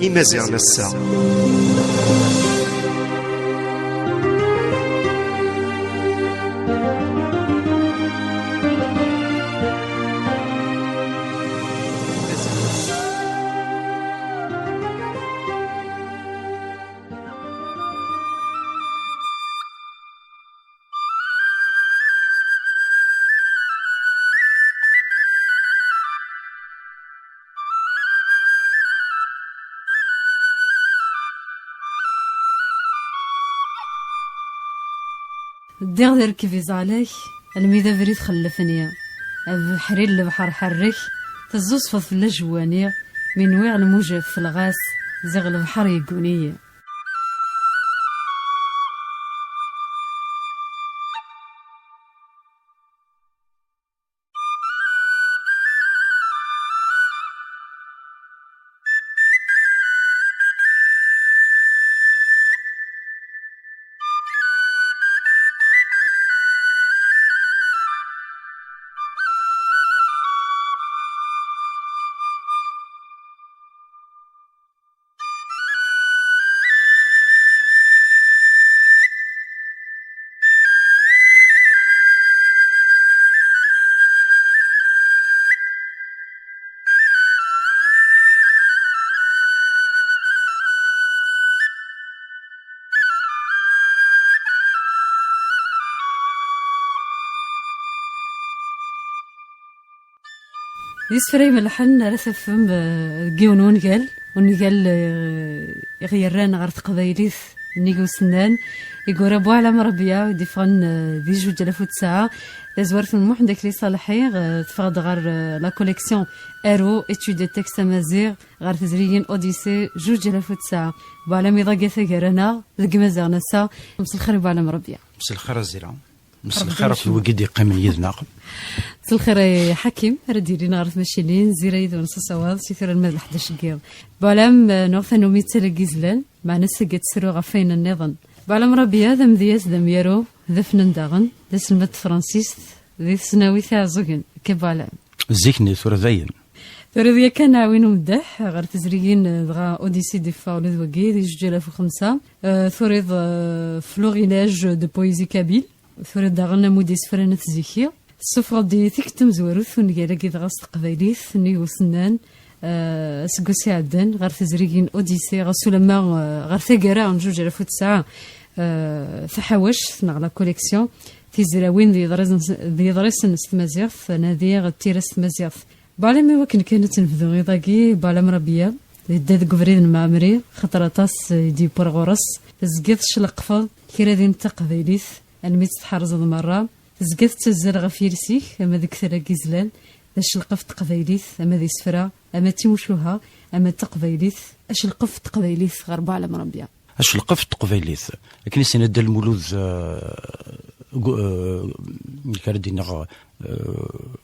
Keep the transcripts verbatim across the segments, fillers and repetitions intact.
Imaziɣen ass-a. Ddiɣ d rrkeb iẓalak, almi d abrid xellfen-i. Abeḥri n lebḥer ḥerrek, teẓẓuẓfeḍ fell-as jwani, mi nwiɣ lmujat telɣa-s, ziɣ lebḥer yegguni-yi. D isefra imelḥen ara tafem, eh, deg yiwen wungal, ungal, eh, i ɣ-yerran ɣer teqbaylit nnig usennan, i yura Buɛlam Rebya, i d-iffɣen, eh, di zuǧ alaf u tesɛa. Tazwart n Muḥend Akli Ṣaleḥi, eh, teffeɣ-d ɣer, eh, la collection Aro, études de texte amaziɣ, ɣer tezrigin Odyssée zuǧ alaf u tesɛa. Buɛlam iḍagga tagara-nneɣ deg Imaziɣen ass-a. Mselxir i Buɛlam Rebya. Mselxir a Zira. Mselxir akk d wigi d-yeqqimen yid-neɣ. Mselxir i Ḥakim, ara d-yilin ɣer tmacinin, Zira yid-wen s usawaḍ, si tura alma d leḥdac n yiḍ. Buɛlam, eh, nuɣ tanumi d tala n yizlan, meɛna ass-agi ad tesru ɣef wayen nniḍen. Buɛlam Rabia, d amedyaz, d amyaru, d afnan daɣen, d aselmad n tefransist, di tesnawit Iɛeẓẓugen. Akka Buɛlam. Zik-nni, tura dayen. Turiḍ yakan aɛwin umeddaḥ ɣer tezrigin, eh, dɣa Odyssée d-iffeɣ ula d wagi, di zuǧ alaf u xemsa. Eh, turiḍ, eh, Florilège de poésie kabyle. Turiḍ daɣen amud isefra n At Ziki. Tessufɣeḍ-d i tikkelt tamezwarut ungal-agi dɣa s teqbaylit, nnig usennan, eh, aseggas iɛeddan, ɣer tezrigin Odyssée, ɣas ulamma, eh, ɣer taggara n zuǧ alaf u tesɛa, eh, taḥawact, neɣ la collection, tizrawin d yeḍrisen, d yeḍrisen s tmaziɣt, nadi d tira s tmaziɣt. Buɛlam, i wakken kan ad tt-nebdu iḍ-agi, Buɛlam Rabia, yedda deg ubrid n Mɛemri, xaṭer aṭas i d-yewwi ɣur-s, tezgiḍ tecleqfeḍ kra din n taqbaylit, almi tt-tḥerzeḍ merra, tezga tettazzal ɣef yiles-ik, ama deg tala n yizlan, d acelqef n teqbaylit, ama d isefra, ama d timucuha, ama d taqbaylit, acelqef n teqbaylit ɣer Buɛlam Rabia. Acelqef n teqbaylit. Akken i s-yenna Dda Lmulud, eh, gu-, eh, nekk ara d-iniɣ, eh,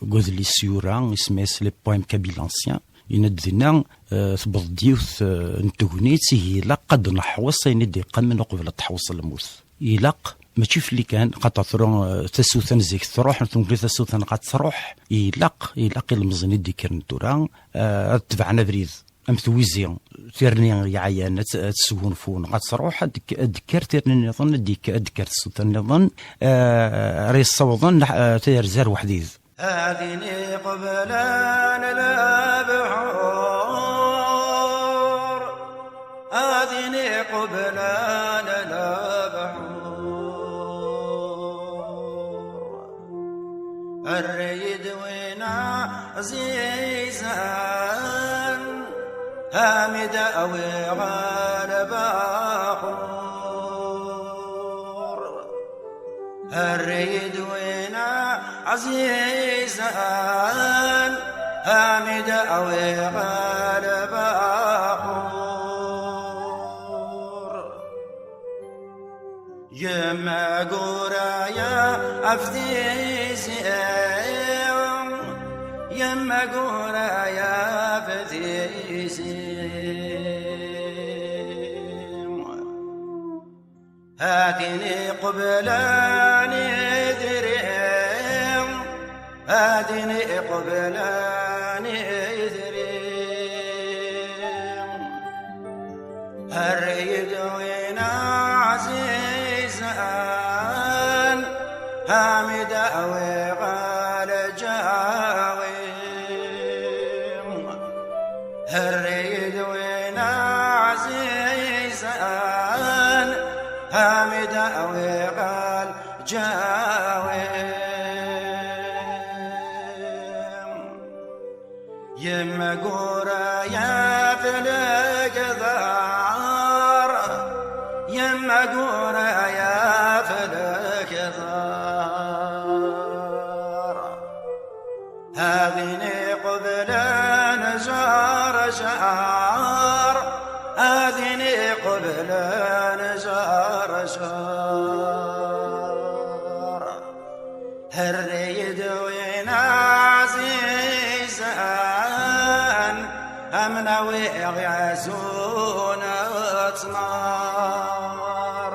deg udlis yura, isem-is Les Poèmes Kabyles Anciens, yenna-d dinna, eh, tewweḍ-d yiwet, eh, n tegnit, ihi ilaq ad neḥweṣ ayen i d-iqqimen uqbel ad teḥweṣ lmut. Ilaq, mačči fell-i kan, xaṭer tura, eh, tasuta n zik truḥ, nekkni tasuta-nneɣ ad truḥ, ilaq, ilaq ilemẓiyen i d-ikkren tura, eh, ad tebɛen abrid. Am twizi, tirni yeɛyan, ad, ad sgunfun, ad truḥ, ad d-, ad d-tekker tirni nniḍen, ad d-, ad d-tekker tsuta nniḍen, eh, ara yessawḍen, eh, tayerza ar weḥdid. Ad ini qeblan lebḥur, ad ini qeblan lebḥur. Err-iyi-d win ɛzizen, ami d-awiɣ ɣer lbaḥur. Err-iyi-d win ɛzizen, ami d-awiɣ ɣer lbaḥur. Yemma Guraya ɣef tizi, Yemma Guraya ɣef tizi. Hatini qeblan idri, hatini qeblan idri. Err-iyi-d win ɛzizen, am idawi ɣer lǧawi. Err-iyi-d win ɛzizen, am idawi ɣer lǧawi. Yemmagura-ya fell-ak ḍar, yemmagura-ya fell-ak ḍar. Ad ini qeblen jar jar, ad ini qeblen jar jar. Err-iyi-d win ɛzizen, am nawiɣ iɛzun ttmer.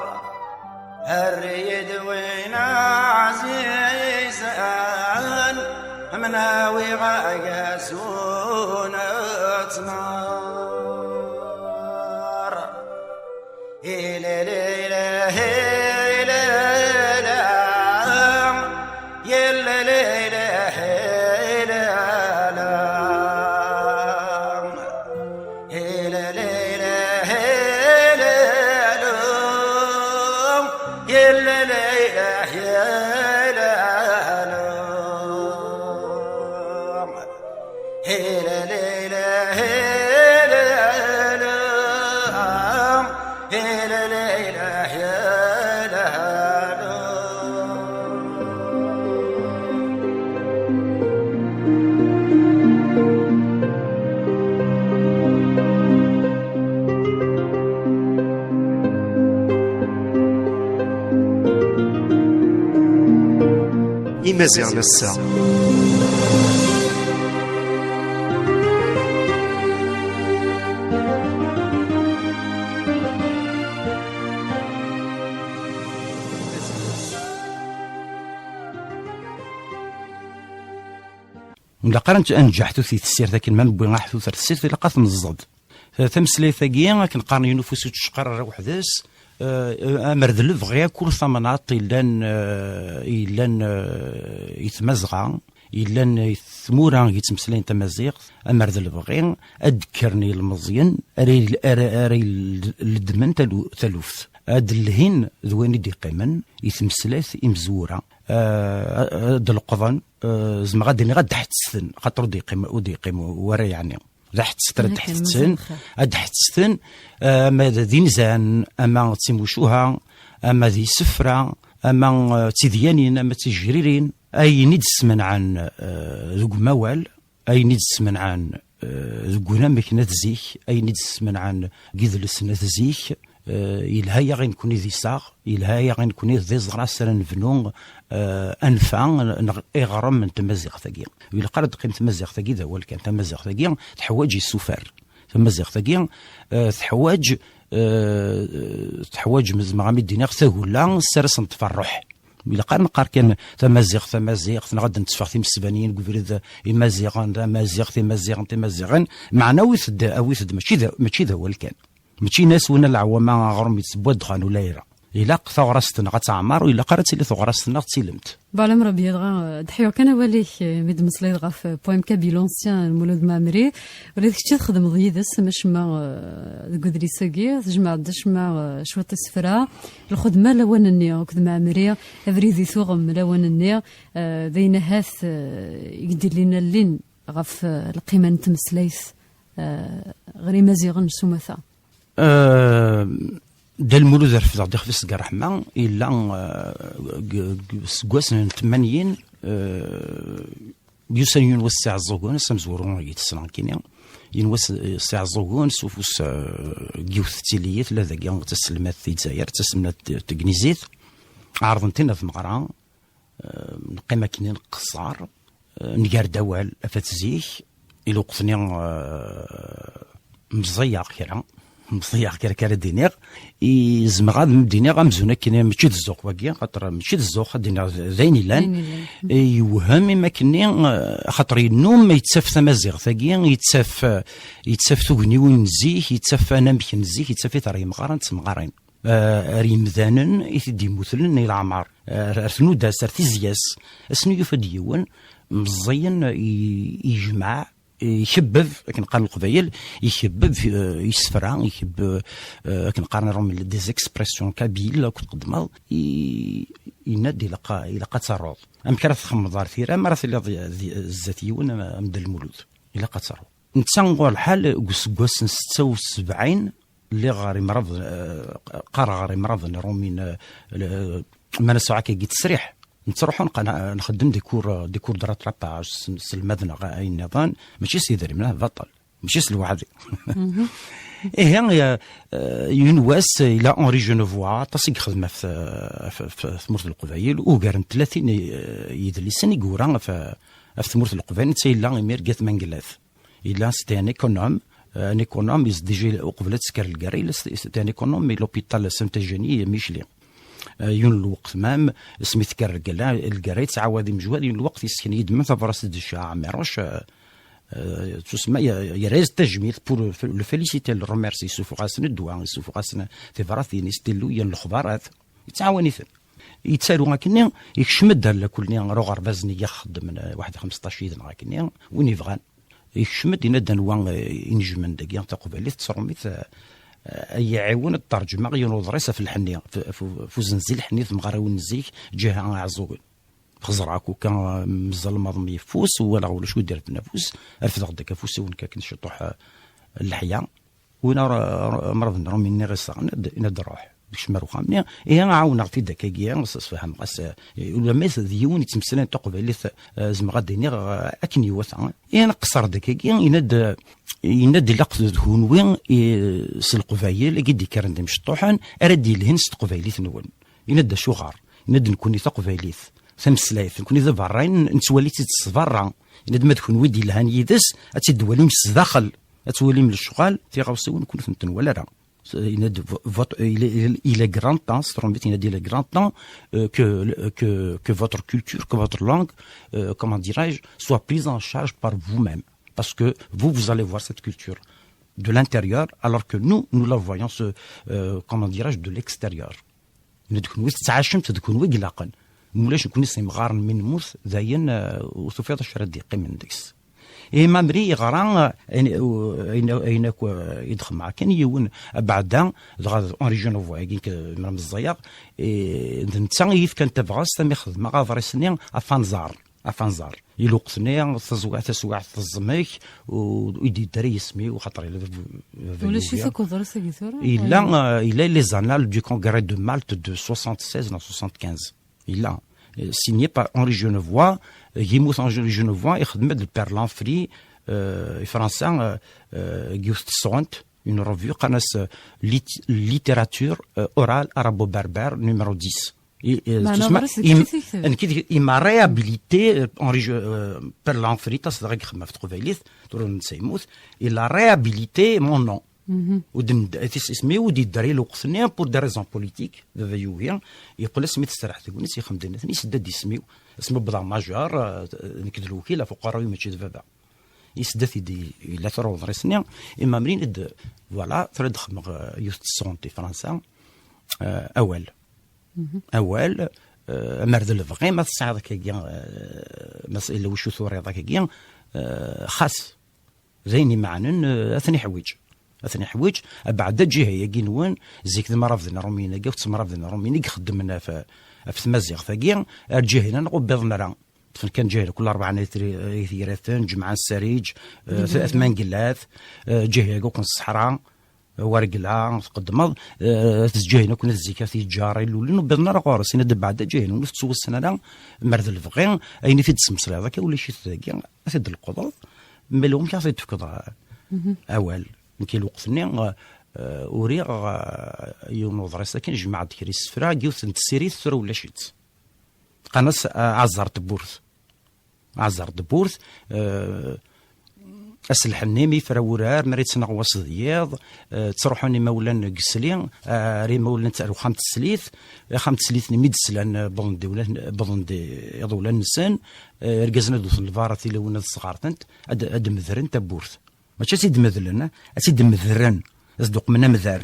Err-iyi-d win ɛzizen, am nawiɣ iɛzun ttmer. Imaziɣen ass-a. Ur ilaq ara ad nǧaḥ tut i tessirt akken ma newwi aḥtut ar tessirt, ilaq ad t-neẓẓed. Tameslayt-agi, akken qqaren, yiwen ufus ur yettceqqar ara weḥd-s, eh, amer d lebɣi akk ur tamnaḍt yellan, eh, yellan, eh, i tmazɣa, yellan i tmura i yettmeslayen tamaziɣt, amer d lebɣi, ad d-kkren yilmeẓyen ara il-, ara, ara il-, ledmen talu-, taluft. Ad d-lhin d wayen i d-iqqimen i tmeslayt imezwura. Eh, ad d-leqḍen, eh, zemreɣ ad d-iniɣ ad d-ḥettsen, xaṭer ur d-iqqim, ur d-iqqim wara, yeɛni. D aḥettet ara d-ḥettsen, ad d-ḥettsen, eh, ama d inzan, ama d timucuha, ama d isefra, ama, eh, d tidyanin, ama d tijririn, ayen i d-smenɛen, eh, deg umawal, ayen i d-smenɛen, eh, deg unamek n at zik, ayen i d-smenɛen deg idles n at zik, eh, yelha-yaɣ i nekni d iseɣ, yelha-yaɣ i nekni d iẓra s ara nebnu, eh, anfa neɣ iɣrem n tmaziɣt-agi. Ur ilaq ara ad d-teqqim tmaziɣt-agi d awal kan. Tamaziɣt-agi teḥwaǧ isufar. Tamaziɣt-agi, eh, teḥwaǧ, eh, teḥwaǧ, zemreɣ ad d-iniɣ, tagella s ara sen-tferruḥ. Ilaq ara neqqar kan tamaziɣt, tamaziɣt, neɣ ad d-netteffeɣ timesbaniyin deg ubrid imaziɣen, tamaziɣt, imaziɣen, timaziɣen. Meɛna awit-d, awit-d, mačči d, mačči d awal kan. Mačči ines win a leɛwama aɣrum yettewwa ddexxan ulayra. Ilaq taɣrast-nneɣ ad teɛmer, ur ilaq ara ad tili taɣrast-nneɣ d tilemt. Balam Rebbi, dɣa, eh, ad d-ḥyuɣ kan awal-ik, eh, mi d-tmeslayeḍ ɣef, eh, poème kabyle ancien n Mulud Mɛemmri. Ula d kečč i txedmeḍ yid-s, macemma, eh, deg udlis-agi, tjemɛeḍ-d acemma, eh, cwiṭ isefra, lxedma lawan-nni akked Mɛemmri, abrid i tuɣem lawan-nni, eh, d ayen ahat, eh, i d-illin allin ɣef, eh, lqima n tmeslayt, eh, ɣer Imaziɣen s umata. Eh, Dda Lmulud refdeɣ-d ixef-is deg ṛṛeḥma, yella, eh, deg, deg, seg wass n tmanyin, eh, yusan yiwen wass s Iɛeẓẓugen, ass amezwaru i t-ssneɣ nekkini. Yiwen wass, eh, s Iɛeẓẓugen, s ufus, eh, n yiwet n tiliyet, tella dagi d taselmadt i Lezzayer, d taselmadt n tegnizit. Ɛerḍen-ten ad neɣra, eh, neqqim akken i nqeṣṣer, eh, nger-d awal, afat zik, i lweqt-nni, eh, meẓẓiyeɣ kra. Meẓẓiyeɣ kra kra d-iniɣ, i zemreɣ ad m-d-iniɣ amzun akken mačči d zzux wagi, xaṭer mačči d zzux, ad d-iniɣ d ayen illan. Ayen illan. I yewhem imakkenni, eh, xaṭer yennum yettaf tamaziɣt-agi, yettaf, eh, yettaf tugniwin n zik, yettaf anamek n zik, yettaf-it ar yimɣaren d temɣarin. Eh, ar yimdanen i t-id-yemmutlen i leɛmer, eh, ar, ar tnuda-s, ar tizya-s. Ass-nni yufa-d yiwen, meẓẓiyen, i, ijmeɛ, ikebbeb, akken qqaren Leqbayel, ikebbeb, eh, isefra, ikebbeb, eh, akken qqaren Iṛumyen, des expressions kabyles, akked tqeddmeḍ, i, yenna-d ilaq, ilaq ad terruḍ. Amek ara txemmeḍ ar tira, mi ara tiliḍ di, di, zdat yiwen am, am Dda Lmulud? Ilaq ad terruḍ. Netta ɣur lḥal, deg useggas n setta u sebɛin, lliɣ ɣer imraḍ, eh, qqareɣ ɣer imraḍ n Iṛumyen, eh, le-, ma nesɛa akkagi ttesriḥ, nettruḥu nqa-, nxeddem des cours, des cours de rattrapage, s-, selmaden neɣ ayen nniḍen, mačči s yidrimen, ah, baṭel, mačči s lweɛd. Ihi, eh, eh, yiwen wass, yella Henri Genevois, aṭas i yexdem ɣef, ɣef, ɣef tmurt n Leqbayel, ugar n tlatin, eh, yidlisen i yura ɣef, ɣef tmurt n Leqbayel, netta yella imir deg At Mengellat. Yella, c'était un économe. Euh, un économe, il déjà, uqbel ad tekker lgerra, yella, c'était un économe, mais l'hôpital Saint-Eugénie, Micheli. Euh, yiwen n lweqt, même, asmi tekker lgerra, lgerra, yettɛawad imejwad, yiwen n lweqt, yessken-iyi-d même tabrat d Ccah Ɛmiruc, euh, euh, tusemma, y-, yerra-yas tajmilt pour le, le féliciter, le remercier, yessufeɣ-asen ddwa, yessufeɣ-asen tibratin, istelluyen, lexbarat, yettɛawan-iten. Yettaru akkenni, yekcem-d ar lakul-nni, ar uɣerbaz-nni i ixeddmen, eh, waḥed xmesṭac yid-neɣ akkenni, win yebɣan. Yekcem-d, yenna-d anwa, eh, inejmen dagi taqbaylit, tettṛumit, eh, eh, ad yi-iɛiwen ad ṭerǧmeɣ yiwen uḍris ɣef lḥenni, f-, f-, f uzenzi lḥenni, temɣarin n zik, ǧiha Iɛeẓẓugen. Xeẓreɣ akk akka, eh, meẓẓel maḍem yeffus, walaɣ ulac wi d-irefden afus, refdeɣ-d akka afus-iw nekk akken ciṭuḥ, eh, leḥya. Win ara, ara, amraḍ n Ṛumi nniɣ-as, yenna-d, yenna-d, "Ruḥ, kcem ar uxxam-nni, ihi ɛawneɣ-t-id akkagi, s-, sfehmeɣ-as, eh, ulamma d yiwen yettmeslayen taqbaylit, eh, zemreɣ ad d-iniɣ, eh, akken iwata." Ihi nqeṣṣer-d akkagi, yenna-d, yenna-d, "Ilaq d kunwi, i, s Leqbayel, i d-ikkren d imecṭuḥen, ara d-yelhin s teqbaylit-nwen." Yenna-d, "Acuɣer?" Yenna-d, "Nekkni taqbaylit, tameslayt, nekkni d aberrayen, nettwali-tt-id s berra." Yenna-d, "Ma d kunwi d-yelhan yid-s, ad tt-id-twalim s daxel, ad twalim lecɣal, tiɣawsiwin nekkni ur tent-nwala ara." Yenna-d, "Vo-, votre, il est, il est, il est grand temps", s tṛumbit, yenna-d, "Il est grand temps, euh, que, que, que votre culture, que votre langue, euh, comment dirais-je, soit prise en charge par vous-même. Parce que vous, vous allez voir cette culture de l'intérieur, alors que nous, nous la voyons, ce, euh, comment dirais-je, de l'extérieur." Yenna-d, "Kunwi tettɛacem-t d kunwi i ilaqen. Mulac nekkni s imɣaren mi nemmut, dayen, eh, ur tufiḍ acu ara d-yeqqimen deg-s." Ihi Mamri yeɣra, eh, ayen, ayen, ayen akk, eh, i d-xemmeɣ kan yiwen abeɛda, dɣa d Henri Genevois-agi, k-, mra meẓẓiyeɣ, eh, d netta i yi-fkan tabɣest, ami xedmeɣ aḍris-nni, Afanẓar. Afanẓar. I lweqt-nni, taẓwa-, taswiɛt teẓmek, u, u i d-yeddari yisem-iw, xaṭer yella bab-, baba Ulac-it yugi. Akk uḍris-agi tura? Yella, eh, yella les annales du congrès de Malte de soixante-seize neɣ soixante-quinze. Yella, eh, signé par Henri Genevois, eh, yemmut Henri Genevois, ixdem-d le Père Lanfry, eh, i Fransa, eh, eh, deg yiwet n tesɣunt, une revue, qqaren-as, eh, lit-, littérature, eh, orale arabo-berbère numéro dix. I, eh, meɛna tusma-, aḍris deg im-, acu i t-yekteb? Nekk i d-, il m'a réhabilité, eh, Henri Ge-, eh, Père Lanfry, tas dɣa i yexdem ɣef teqbaylit, tura netta yemmut, il a réhabilité mon nom. Mhm. U d-, tis-, isem-iw ur d-yedder i lweqt-nni pour des raisons politiques, baba yugi, yeqqel asmi testerreḥ tegnit, yexdem dinna, isedda-d isem-iw, asmi wwḍeɣ majeur, eh, nekk d lewkil ɣef uqerruy, mačči d baba. Isedda-t-id, yella tura uḍris-nni, imamrin d, voilà, tura d-xedmeɣ, eh, yiwet n tesɣunt i Fransa, eh, awal. Mhm. Awal, eh, amer d lebɣi, ma tesɛiḍ akkagi, eh, ma s-, yella wacu turiḍ akkagi, eh, xas. D ayen imeɛnen, eh, ad ten-iḥwiǧ. Ad ten-iḥwiǧ, abeɛda ǧiha-yagi nwen, zik d imrabden Iṛumiyen-agi, akked temrabden Iṛumiyen i ixeddmen ɣef, ɣef tmaziɣt-agi, ar ǧiha-nneɣ ur wwiḍen ara. Ṭṭfen kan ǧiha-nneɣ kul rebɛa n yitri-, yitgraten, ǧemɛen ssariǧ, eh, Deg at Mengellat, eh, ǧiha-yagi akk n ṣṣeḥra, eh, Wargla, tqeddmeḍ, eh, at ǧiha-nneɣ akk n at zik, at Yeǧǧar, ilulen, ur wwiḍen ara ɣur-s, yenna-d abeɛda ǧiha-nneɣ ur tettwassen ara, mer d lebɣi, ayen i t-id-tesmeslayeḍ akka, ulac-it dagi, ad t-id-tleqḍeḍ, ma yella wamek ara t-id-tefkeḍ, eh, awal. Nekk i lweqt-nni, eh, uriɣ, eh, yiwen uḍris akken, jemɛeɣ-d kra isefra, deg yiwet n tessirit, tura ulac-itt. Qqaren-as, eh, Aẓar n tewwurt. Aẓar n tewwurt, eh, Aselḥenni mi yefra wurar, mi ara yettnaɣ wass d yiḍ, eh, ttruḥun imawlan deg sli, eh, ar imawlan ar uxxam n teslit, axxam n teslit-nni mi d-slan, eh, wwḍen-d iwlan-, wwḍen-d iḍulan-nsen, eh, irgazen ad wten lbarra, tilawin ad sɣertent, ad, ad medren tawwurt. Mačči ad tt-id-medlen, eh, ad tt-id-medren, ad s-d-uqmen amdar.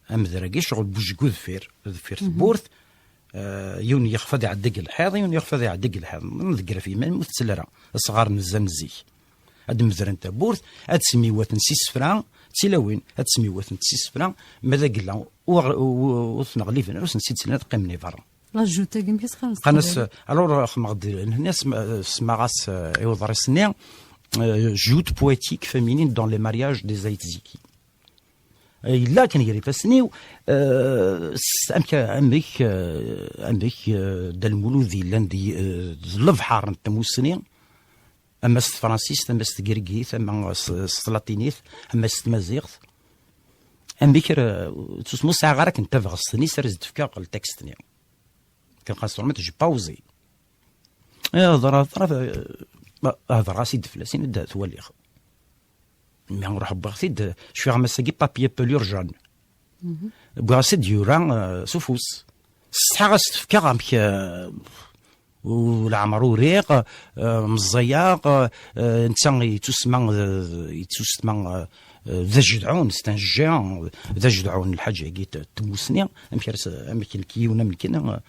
Amdar-agi ccɣel bujgu deffir, deffir tewwurt, eh, yiwen yexfa ad iɛeddi deg lḥiḍ, yiwen yexfa ad iɛeddi deg lḥiḍ. Nḍegger ɣef yiman-im ur tettel ara. Asɣar nzan zik. Ad medren tawwurt, ad smiwaten s isefra, d tilawin, ad smiwaten s isefra, ma d agella, ur, ur, ur ten-ɣliben ara, ur sen-tt-id-slan, ad qqimen i berra. Lajut-agi, amek i s-qqaren s teqbaylit? Qqaren-as, alors, xedmeɣ-d, nniɣ sma-, smaɣ-as, eh, i uḍris-nni, eh, joute poétique féminine dans les mariages des Ayitziki. Eh, yella akken gar ifassen-iw, eh, s-, amek, amek, eh, amek, eh, Dda Lmulud yellan di, eh, d lebḥer n tmussni, ama s tefransist, ama s tegrigit, ama s, s tlatinit, ama s tmaziɣt. Amek ara, tusma ur sɛiɣ ara akken tabɣest-nni s ara s-d-fkeɣ ltekst-nni. Kan xas turment, j'ai pas osé. Eh, hedṛeɣ, hedṛeɣ, eh, hedṛeɣ-as-id fell-as, ini-d twaliɣ. Mi ruḥ wwiɣ-t-id, cfiɣ am ass-agi papier pelure jaune. Wwiɣ-as-id yura, eh, s ufus. Setḥaɣ ad s-t-fkeɣ amek, eh, u-, leɛmer uriɣ, eh, meẓẓiyeɣ, eh, netta yettusma, eh, yettusma, eh, d ajedɛun, c'est un géant, d ajedɛun lḥaǧa-agi t-, tmussni, amek ara s-, amek nekk yiwen am nekkini, eh,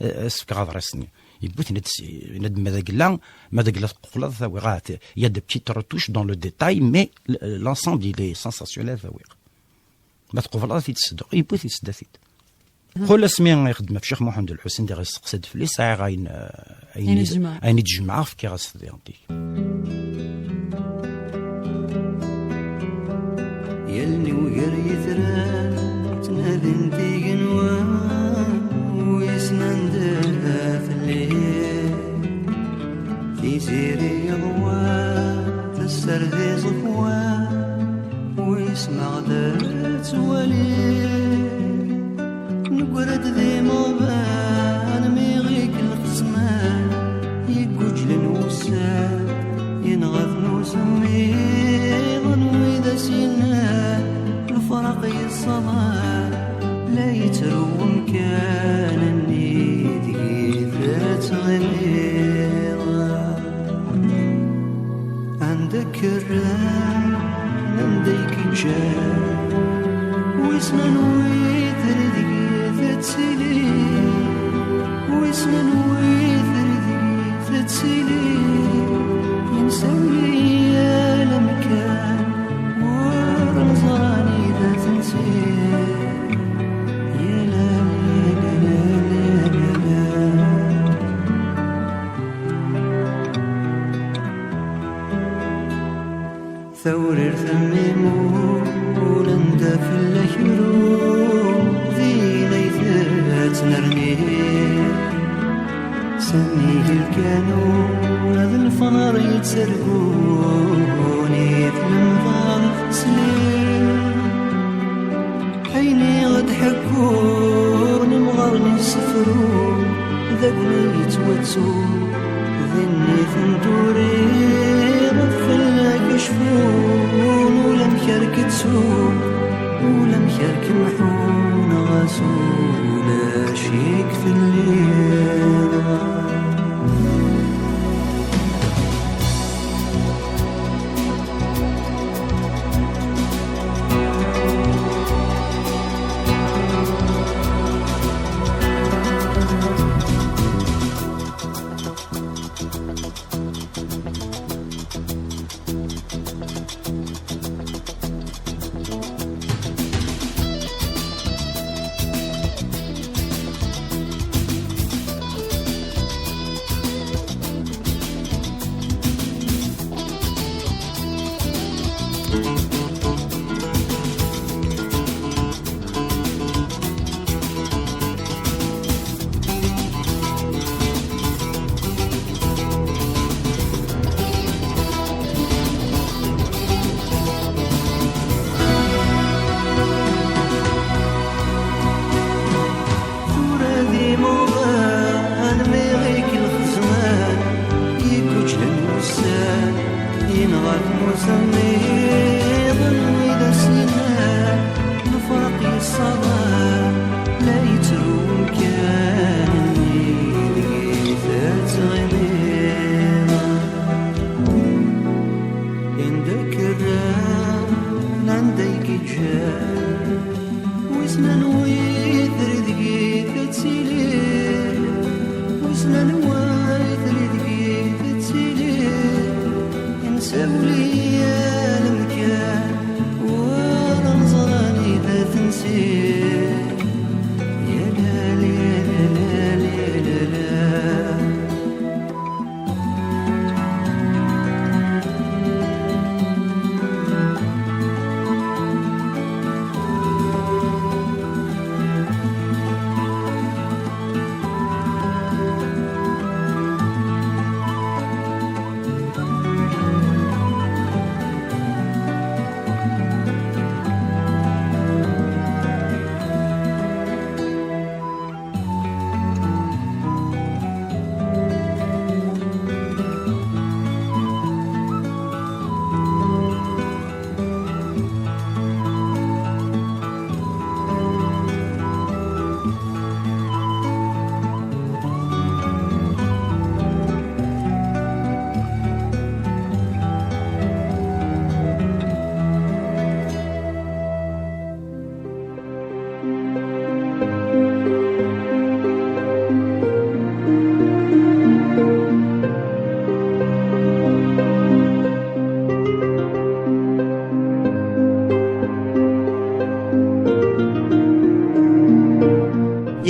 eh, as-fkeɣ aḍris-nni. Yewwi-t, yenna-d s-, yenna-d ma d agella, ma d agella tqefleḍ, tawiɣ, ah, t-, il y a des petites retouches dans le détail, mais l-, l'ensemble, il est sensationnel, tawiɣ. Ma tqebleḍ ad t-id-sseddeɣ, yewwi-t, yessedda-t-id. Qul asmi ixeddem ɣef Ccix Muḥend Ulḥusin, diɣ yesteqsa-d fell-as, sɛiɣ ayen, eh, ayen Ayen i d-, ijmeɛ. Ayen i d-jemɛeɣ, fkiɣ-as-t diɣen. Yal niwger yetran ttnadin tigenwa, wissen anda telliḍ. Tiziri yeḍwa, tesser di ẓekwa, wis ma ɣ-d tettwali. Neggra-d d imeɣban, mi ɣ-ik lxezman, yegguǧlen wussan, yenɣa-ten usemmiḍ, anwi d as-yennan, lefraq yessaḍan, la yettru umkan-nni deg-i tettɣimiḍ. Anda k-rran, anda i k-ǧǧan, wissen anwi trid deg-i tettili, wissen anwi trid deg-i tettili, yensawli-yi-d amkan, ur neẓri anida tensi. Tawrirt am imul, anda fell-ak ru, din ay tettnerni. Sami lkanun, d lefnar yettargun, i tlemdeḍ tesliḍ. Ayen i ɣ-d-ḥekkun imɣaren isefru, d agni yettwattun, din i ten-turiḍ, ad fell-ak cfun, ulamek ar k-ttun, ulamek ar k-mḥun, ɣas ulac-ik telliḍ. Tura d imuḍan, mi ɣ-ik lxezman, iguǧlen wussan, yenɣa-ten Nniḍen wid as-yennan lefraq yessaḍan, la yettru umkan-nni deg-i tettɣimiḍ. Anda k-rran, anda i k-ǧǧan, wissen anwa i trid deg-i tettili, wissen anwa i trid deg-i tettili. Imsawli yal amkan, wala neẓran i d tensi. Ya lal, ya lal, ya lal, ya lal.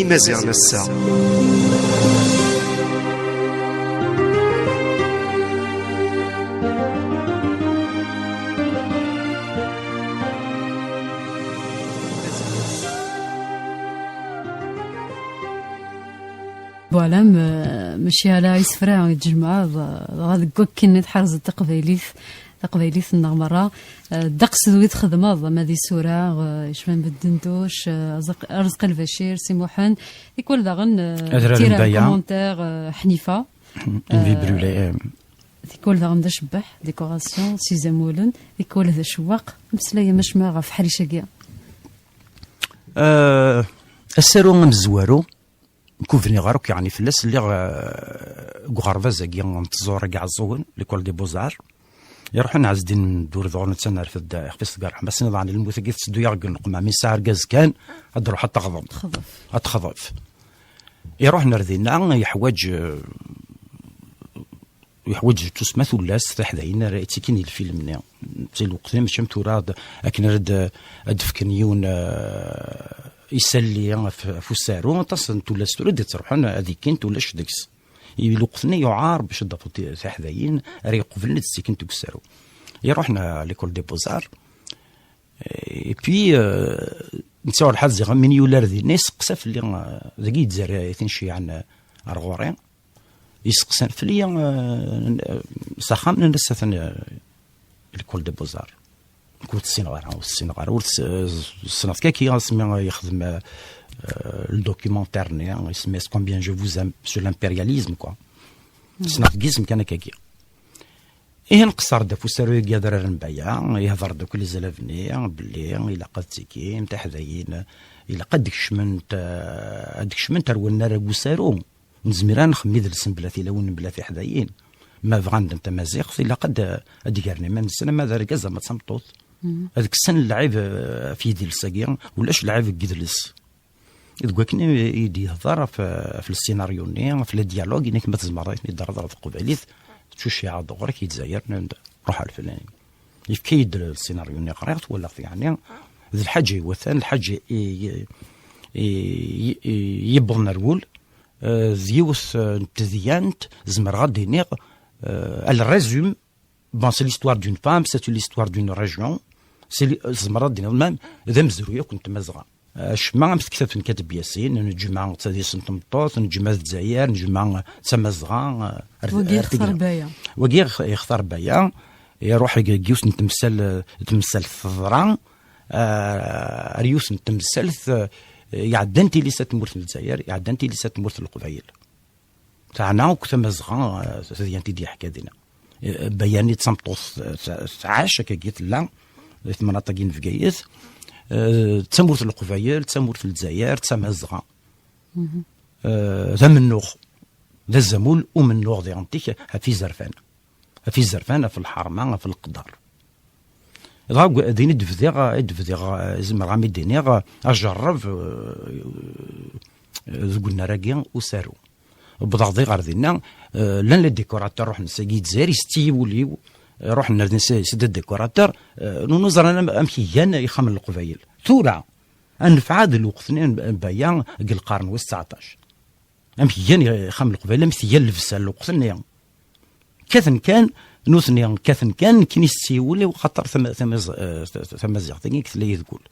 Imaziɣen ass-a. Voilà, m-, mačči ala isefra i tjemɛeḍ, dɣa deg wakken i tḥerzeḍ taqbaylit, taqbaylit-nneɣ merra, eh, ddeqs d wid txedmeḍ, ama d isura, eh, yecban Beddenduc, eh, Arezq-, Arezqi Lbacir, Si Muḥend, tikwal daɣen, eh, Adrar n tira, Baya. Commentaire, eh, Ḥnifa. Une vie, eh, brûlée, eh. Tikwal daɣen d acebbeḥ, décoration, s izamulen, tikwal d acewwaq. Ameslay-am acemma ɣef ḥric-agi? Eh, asaru amezwaru, ur bniɣ ara akk yeɛni fell-as, lliɣ, eh, deg uɣerbaz-agi n tẓuri n Iɛeẓẓugen, l'école des beaux-arts. Iruḥen Ɛezdin Durdur, netta nerfed ixef-is deg ṛṛeḥma, ass-nniḍen lmut-agi tetteddu-yaɣ deg nneqma, mi nesɛa argaz kan, ad d-truḥ ad teɣḍem. Texḍef. Ad texḍef. Iruḥ ar dinna, yeḥwaǧ, eh, yeḥwaǧ tusma tullas tiḥdayin ara yettikin i lfilm-nni. Si lweqt-nni, mačči am tura ad, akken ara d-, ad d-fken yiwen, eh, isalli ɣef, ɣef usaru, aṭas n tullas tura d-ittruḥun ad ikkint ulac deg-s. I lweqt-nni yuɛar bac ad d-tafeḍ ti-, tiḥdayin ara iqublen ad ttikint deg usaru. Iruḥen à l'école des beaux-arts, et puis, euh, netta ur ḥad ziɣ min yulin ar dinna, iseqsa fell-i, euh, dagi yetzerriɛitin ceyɛen, euh, ar ɣur-i. Iseqsan fell-i, euh, s axxam, nnan-as atan, euh, l'école des beaux-arts. Nekk ur tt-ssineɣ ara, ur tt-ssineɣ ara, ur tt-, ssneɣ-t kaki asmi yexdem, euh, le documentaire-nni, isem-is Combien je vous aime sur l'impérialisme, quoi. Ssneɣ-t deg yisem kan akkagi. Ihi nqeṣṣer-d ɣef usaru-agi Adrar n Baya, ihder-d akk lezlab-nni belli ilaq ad ttikin tiḥdayin, ilaq ad d-kecment, eh, ad d-kecment ar wannar n usaru. Ur nezmir ara nexdem idles mebla tilawin, mebla tiḥdayin. Ma bɣan d tamaziɣt, ilaq ad d-, ad d-gren iman-nsen, ama d argaz ama d tameṭṭut. Ad kksen lɛib, eh, ɣef yidles-agi, ulac lɛib deg yidles. Deg wakken i, i d-yehder ɣef, ɣef le scénario-nni, ɣef le dialogue, inek ma tzemreḍ ad ten-id-terreḍ ɣer teqbaylit, tcucciɛeḍ ɣur-k i Lezzayer, n-, ruḥ ar flan. Yefka-yi-d le scénario-nni, ɣriɣ-t, walaɣ-t, yeɛni, d lḥaǧa iwatan, lḥaǧa i, i, i, i yewwḍen ar wul, eh, d yiwet, eh, n tedyant, zemreɣ ad d-iniɣ, eh, elle résume Bon, c'est l'histoire d'une femme, c'est l'histoire d'une région. C'est li-, tzemreḍ ad d-tiniḍ, même, d amezruy akk n Tmazɣa. Acemma am tektabt n Kateb Yasin, neǧmeɛ d tadist n tmeṭṭut, neǧmeɛ d Lezzayer, neǧmeɛ d Tamazɣa, eh, ar, wagi ar yextar tegla. Baya. Wagi yex-, yextar Baya, iruḥ deg, deg yiwet n temsal, eh, temsalt teḍra, eh, ar yiwet n temsalt, eh, iɛeddan tilisa n tmurt n Lezzayer, iɛeddan tilisa n tmurt n Leqbayel. Teɛna akk Tamazɣa, eh, tadyant i d-yeḥka dinna. Eh, Bayani d tameṭṭut, eh, tɛac, akkagi tella, di temnaḍt-agi n Bgayet. Eh, d tamurt n Leqbayel, d tamurt n Lezzayer, d Tamazɣa. Eh, d amennuɣ, d azamul umennuɣ diɣen tik ɣef izerfan. Ɣef izerfan, ɣef lḥerma, ɣef leqder. Dɣa gu-, din i d-bdiɣ, i d-bdiɣ, eh, zemreɣ a m-id-iniɣ, eh, ajerreb, eh, deg unnar-agi usaru. Wwḍeɣ di ɣer dinna, eh, llan les décorateurs ruḥen sagi Lezzayer, yessetti wul-iw, eh, ruḥen ar din s-, c'est des décorateurs, eh, ur ẓran am-, amek gan ixxamen n Leqbayel. Tura, anfeɛ d lweqt-nni n, n Baya deg lqern wis tseɛṭac. Amek gan ixxamen n Leqbayel, amek tga llebsa n lweqt-nni. Kkaten kan, nutni kkaten kan, nekkini s tsiwel-iw, xaṭer tama-, tamazi-, eh, tamaziɣt-agi i tella yid-kul.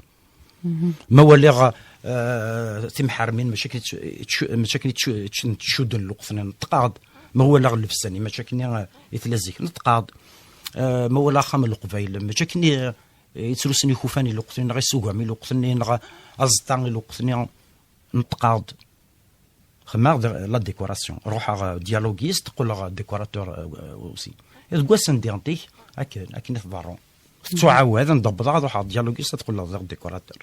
Ma waliɣ, eh, timḥermin, mačči akken i tt-, i tt-, mačči akken i tt-, i tt-, ttcudden lweqt-nni, neṭṭqeɣ-d. Ma walaɣ llebsa-nni, mačči akken i, eh, i tella zik, neṭṭqeɣ-d. Eh, ma walaɣ axxam n Leqbayel, mačči akken i, eh, i ttlusen ikufan i lweqt-nni, neɣ isugamen i lweqt-nni, neɣ aẓeṭṭa i lweqt-nni, neṭṭqeɣ-d. Xedmeɣ d la décoration. Ruḥeɣ, euh, dialoguiste, qqleɣ décorateur, euh, aussi. Deg wass n diɣen-ik, akken, akken i tḍerru. Tettuɛawad, anda wwḍeɣ ad ruḥeɣ dialoguiste, ad qqleɣ d décorateur.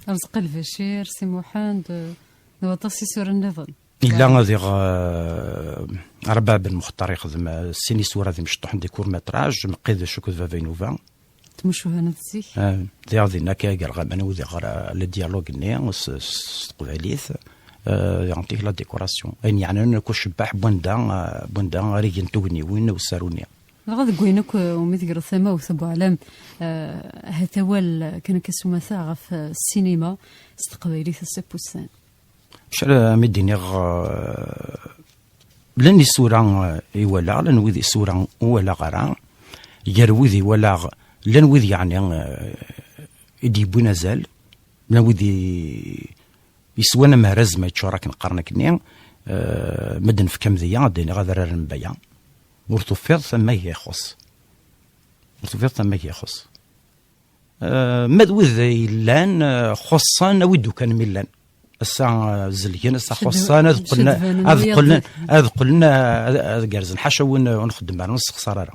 Arezqi Lbacir, Si Muḥend, euh, d waṭas isura nniḍen. Yella diɣ, euh, Rabaɛ Ben Muxtar ixdem, euh, sin isura d imecṭuḥen, des courts-métrages, Meqqidec akked Baba Inuba. Tmucuha n zik. Ah, diɣ dinna akka gar ɣaman udiɣ ɣer, ah, le dialogue-nni s, s, s teqbaylit. Ah, diɣ antik la décoration. Ayen yeɛnan akk acebbaḥ n wanda, ah, n wanda ara gen tugniwin n usaru-nni. Dɣa deg wayen akk, eh, umi tegreḍ tamawt, a Buɛlam, eh, ahat awal, eh, kan akka s umata ɣef, eh, ssinima s teqbaylit ass-a n wussan. Acu ara mi d-iniɣ, eh, llan isura, eh, i walaɣ, llan wid isura ur walaɣ ara, gar wid i walaɣ, llan wid yeɛni, eh, i d-yewwin azal, llan wid i, yeswan amehraz ma yeččur akken qqaren akkenni, eh, ma d-nefk amedya, ad d-iniɣ adrar n Baya. Ur tufiḍ tama i ixuṣ. Ur tufiḍ tama i ixuṣ. Eh, ma d wid yellan, eh, xuṣṣen, awi-d ukan mi llan. Ass-a, eh, zelgen, ass-a xuṣṣen, ad qqlen, ad qqlen, ad qqlen, eh, ad, ad gerrzen. Ḥaca win, eh, ur nxeddem ara, ur nessexṣar ara.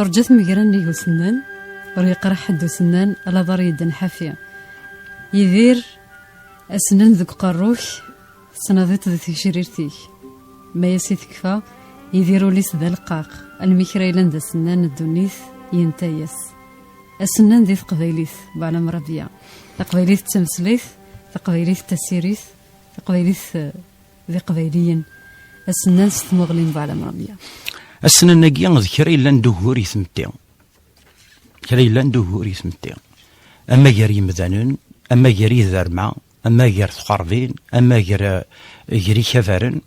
Turǧa tmegra nnig usennan, ur yeqriḥ ḥedd usennan, ala ḍar yedden ḥafi. Yidir, asennan deg uqerru-k, tettnadiḍ di tgecrirt-ik. Ma yas i tekfa, Yidir ul-is d aleqqaq, almi kra yellan d asennan n ddunit, yenta-yas. Asennan di teqbaylit, Buɛlam Rabia. Taqbaylit d tameslayt, taqbaylit d tasirit, taqbaylit, eh, d iqbayliyen. Asennan s tmuɣli n Buɛlam Rabia. Asennan-agi d kra yellan d ugur i tmetti. Kra yellan d ugur i tmetti. Ama gar yimdanen, ama gar yiderma, ama gar tqerbin, ama gar, eh, gar ikabaren,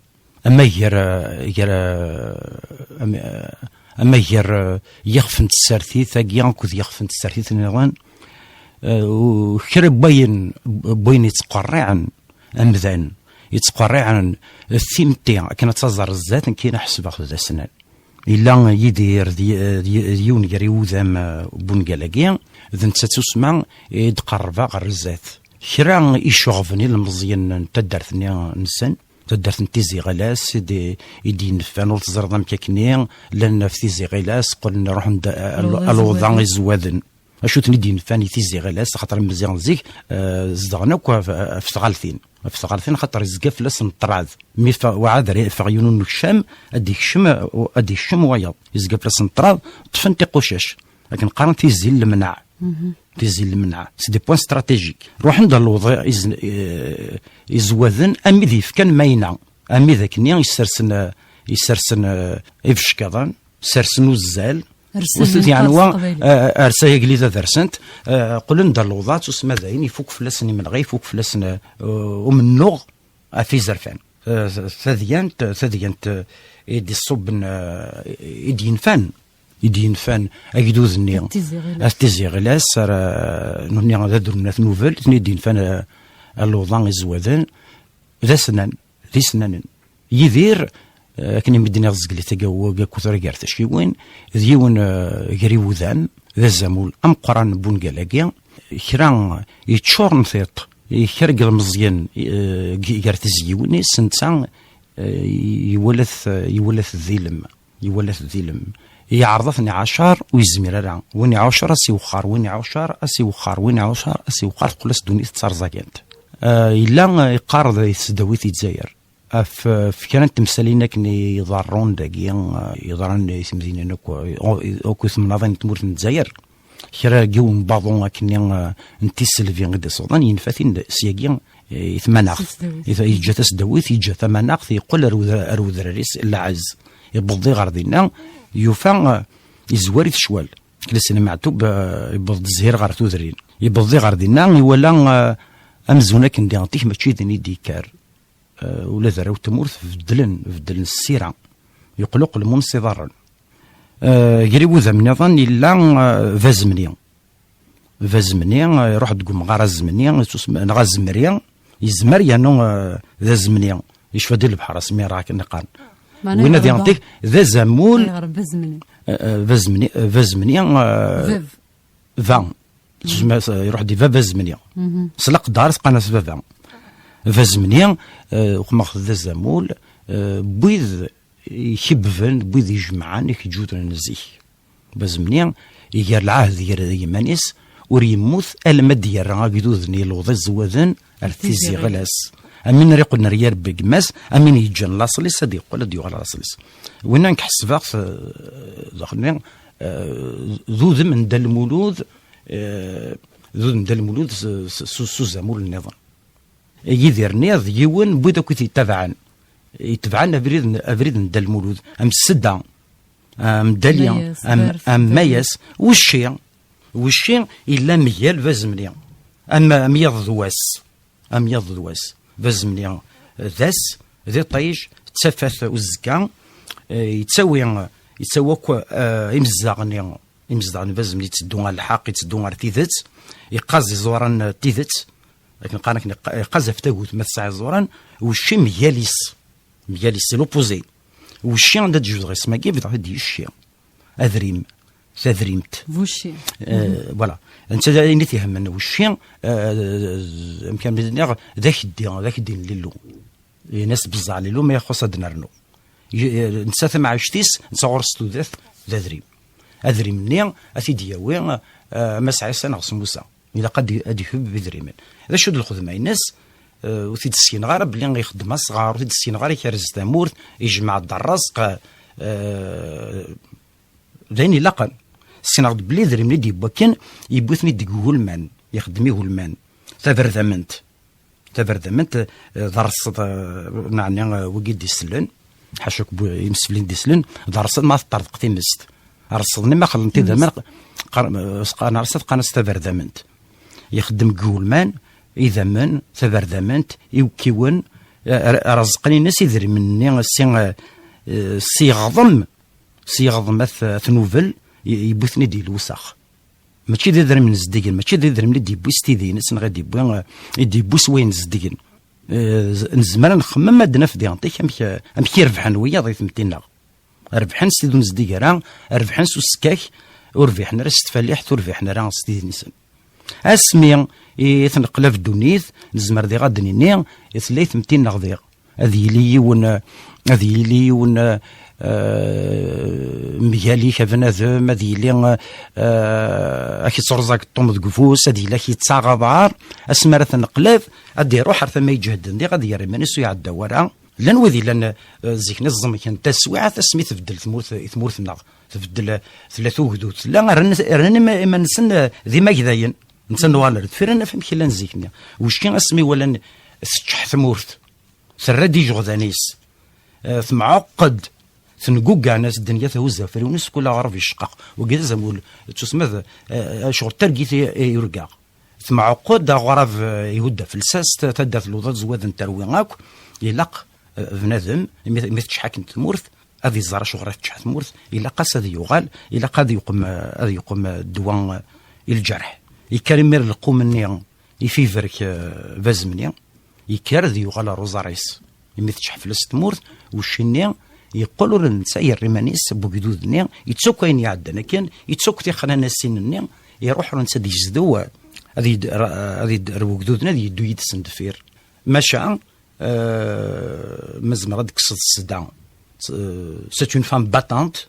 ama gar, eh, gar, eh, am-, eh, ama gar, eh, yixef n tsertit-agi akked yixef n tsertit nniḍen, eh, u kra n wayen, n wayen yettqerriɛen amdan, yettqerriɛen timetti akken ad taẓer zdat, nekkini ḥesbeɣ d asnan. Yella Yidir d y-, d y-, d yiwen gar iwudam, eh, n wungal-agi, d netta tussma i d-qerrbeɣ ɣer zdat. Kra icuɣben ilmeẓyen n taddart-nni nsen, taddart n Tizi Ɣilas, i d-, i d-yenfan, ur teẓriḍ amek akkenni, llan ɣef Tizi Ɣilas, qqlen ruḥen-d a-, a-, a Luḍa Izewwaden. Acu ten-id-yenfan i Tizi Ɣilas, axaṭer Imaziɣen zik, eh, zedɣen akk ɣef, ɣef tɣaltin. Ɣef tɣaltin, axaṭer yezga fell-asen ṭṭrad. Mi fa-, waɛad ara yeffeɣ yiwen unekcam, ad d-ikcem, ad d-ikcem wayeḍ. Yezga fell-asen ṭṭrad, ṭṭfen tiqucac. Akken qqaren tizi n lemneɛ. Tizi n lemneɛ. C'est des points stratégiques. Ruḥen-d ɣer Luḍa iz-, eh, Izewwaden, ami d-yefkan mayna. Ami d akkenni isersen, eh, isersen, eh, ibeckiḍen, sersen uzzal. Rsen Ur t-, yeɛni wa, eh, rsa agellid ad rsent, eh, qqlen-d ɣer Luḍa, ttusma dayen, ifuk fell-asen imenɣi, ifuk fell-asen, eh, umennuɣ ɣef izerfan. Eh, tadyant, tadyant, eh, i d-iṣubben, eh, i d-yenfan, i d-yenfan agdud-nni. At Tizi Ɣilas. At Tizi Ɣilas, ara, nutni d adrum n At Nubel, nutni i d-yenfan, eh, a Luḍa Izewwaden, d asnan, d isnanen. Yidir, eh, akken i mi d-nniɣ zgelli tagawwag akked tura gar tacciwin, d yiwen, eh, gar iwudam, d azamul ameqqran n wungal-agi, kra yeččuren tiṭ, i kra n yilmeẓyen, eh, g-, gar tizyiwin-is, netta, eh, iwala-t, iwala-t d ilem, iwala-t d ilem. Yeɛreḍ ad ten-iɛacer, ur yezmir ara. Win iɛucer, ad s-iwexxer, win iɛucer, ad s-iwexxer, win iɛucer, ad s-iwexxer, teqqel-as ddunit d tarẓagant. Eh, yella, eh, yeqqar di tesdawit i Dzayer. Ɣef, ɣef kra n temsalin akken i iḍerrun dagi, eh, yeḍran i temdinin akk, akk i temnaḍin n tmurt n Dzayer. Kra n yiwen n baḍu akkenni, eh, n tiselbi i d-isuḍen, yenfa-t-in syagi, eh, i tmanaɣt. Tasdawit. I t-, yeǧǧa tasdawit, yeǧǧa tamanaɣt, yeqqel ar udra-, ar udrar-is n lɛezz. Yewweḍ-d ɣer dinna, yufa, eh, yezwar-it ccwal. Klasin Meɛtub, eh, yewweḍ-d zzhir ɣer tudrin. Yewweḍ-d ɣer dinna, iwala, eh, amzun akken diɣen tik mačči din i d-yekker. Eh, ula d arraw n tmurt beddlen, beddlen ssira. Yeqluq lmun s iḍarren. Eh, gar iwudam nniḍen yella, eh, Bazemni. Bazemni, eh, iruḥ deg umɣar Azemni, yettusem-, neɣ Azemri, yezmer yernu, eh, d Azemni. Yecfa di lebḥer, asmi ara akken iqqaren. Meɛna Win ad yeɣra yenṭiq, d azamul, Ayɣer Bazemni? Eh, eh, Bazemni, eh, Bazemni, eh, Bab. Va. Tezmer, iruḥ di baba Zemni. S leqder, s qana s baba. Baba Zemni, eh, uqmeɣ d azamul, eh, n wid ikebben, n wid ijemɛen, ikeǧǧuden n zik. Baba Zemni, iger lɛahd gar yiman-is, ur yemmut, alma d-yerra agdud-nni n Luḍa Izewwaden ar Tizi Ɣilas. Amin ara iqqlen ar yir begmas, amin yeǧǧan laṣel-is, ad yeqqel, ad yuɣal laṣel-is. Winna nekk ḥesbeɣ-t, eh, daxel-nni, eh, d udem n Dda Lmulud, eh, d udem n Dda Lmulud s, s, s, s uzamul nniḍen. Yidir-nni d yiwen n wid akk i t-yettabaɛen. Yettabaɛen abrid n, abrid n Dda Lmulud, am Ssedda, am Dali, Mayas, am, Berth, am Mayas. Wicci, wicci yella mgal Baba Zemni, am, am yiḍ d wass. Am yiḍ d wass. Baba Zemni d ass, d iṭij, d tafat uzekka, eh, yettawi, yettawi akk, eh, imezdaɣ-nni, imezdaɣ n Baba Zemni yetteddu ɣer lḥeqq, yetteddu ɣer tidet, yeqqaz iẓuran n tidet, akken qqaren, akken yeqqa-, yeqqaz ɣef tagut ma tesɛa iẓuran, wicci mgal-is, mgal-is, c'est l'opposé. Wicci anda d-jebdeɣ isem-agi, bdiɣ-t-id yicci. Adrim, tadrimt. Vucci. Eh, voilà. Netta d ayen i t-ihemmen wucci, eh, amek ara d-iniɣ, d akeddi, d akeddi n Lillu. Ini-as beẓẓeɛ Lillu, ma ixuṣ ad d-nernu. Y-, eh, netta tamɛict-is, netta ɣur-s tudert d adrim. Adrim-nni ad t-id-yawi, eh, Mass Ɛisa neɣ s Musa. Ilaq ad d-, ad d-ikeb idrimen. D acu d lxedma-ines? Eh, ur t-id-sskeneɣ ara belli ixeddem asɣar, ur t-id-sskeneɣ ara ikerrez tamurt, ijmeɛ-d rrezq, eh, d ayen ilaqen. Ssneɣ-d belli idrimen i d-yewwi akken, yewwi-ten-id deg igulman, ixeddem igulman. Taberdament. Taberdament, eh, d rrṣed, eh, neɛni, eh, wigi d-isellen, ḥaca akk bu-, imseflin d-isellen, d rrṣed ma teṭṭerḍeq timest. Rrṣed-nni ma xellent idammen, qqar-, eh, s-, qqaren rrṣed, qqaren-as taberdament. Ixeddem deg igulman, idammen, taberdament, iwekkiwen, eh, r-, rreẓqen-ines idrimen-nni si, eh, eh, si yeɣḍem, si yeɣḍem at, at Nubel, y-, yewwi-ten-id i lewsex. Mačči d idrimen zeddigen, mačči d idrimen i d-yewwi s tidi-ines, neɣ i d-yewwi, eh, i d-yewwi s wayen zeddigen. Eh, z-, nezmer ad nxemmem ad d-naf diɣen tik amek, eh, amek i rebḥen wiyaḍ i tmetti-nneɣ. Rebḥen s tidi ur nezdig ara, rebḥen s usekkak, ur rbiḥen ara s tfaliḥt, ur rbiḥen ara s tidi-nsen. Asmi I tneqlab ddunit, nezmer diɣ ad d-nini, i tella i tmetti-nneɣ diɣ. Ad yili yiwen, ad yili yiwen, eh, mgal-ik a bnadem, ad yili, eh, ak-ittruẓ ageṭṭum deg ufus, ad yili ak-yettaɣ aḍar, asmi ara tneqlab, ad iruḥ ar tama iǧehden diɣ, ad yerr iman-is ur iɛedda wara. Llan wid yellan, eh, zik-nni ẓẓemken taswiɛt asmi tbeddel tmurt, i tmurt-nneɣ. Tbeddel, eh, tella tugdut, tella rran, rran ima-, iman-nsen, eh, d imagdayen. Netta nuɣal ar deffir, ad naf amek llan zik-nni. Wicci asmi walan teččeḥ tmurt, terra-d ijeɣdan-is, eh, temɛuqq-d, tengugga, as ddenya thuzz afriwen-is, kul aɣrab yecqeq. Wagi d azamul, tusma d, eh, ccɣel targit i, i urgaɣ. Temɛuqq-d aɣrab, eh, ihudda felsast, taddart luḍa tzewwad n terwi akk, ilaq, eh, bnadem, mi, mi teččeḥ akken tmurt, ad iẓer acuɣer ad teččeḥ tmurt, ilaq-as ad yuɣal, ilaq ad yuqem, eh, ad yuqem, eh, ddwa, eh, i lǧerḥ. Yekker imir lqum-nni, ifibrek, eh, bazemni, yekker ad yuɣal ar uẓar-is. Imi teččeḥ fell-as tmurt, ucci-nni yeqqel ur netta yerra iman-is n wegdud-nni, yettu akk ayen iɛeddan akken, yettu akk tixnanasin-nni, iruḥ ur netta ad yezdew, ad yed-, ad yed-, ar wegdud-nni ad yeddu yid-sen deffir. Maca, eh, ma zemreɣ ad d-kkseɣ ssda, eh, c'est une femme battante,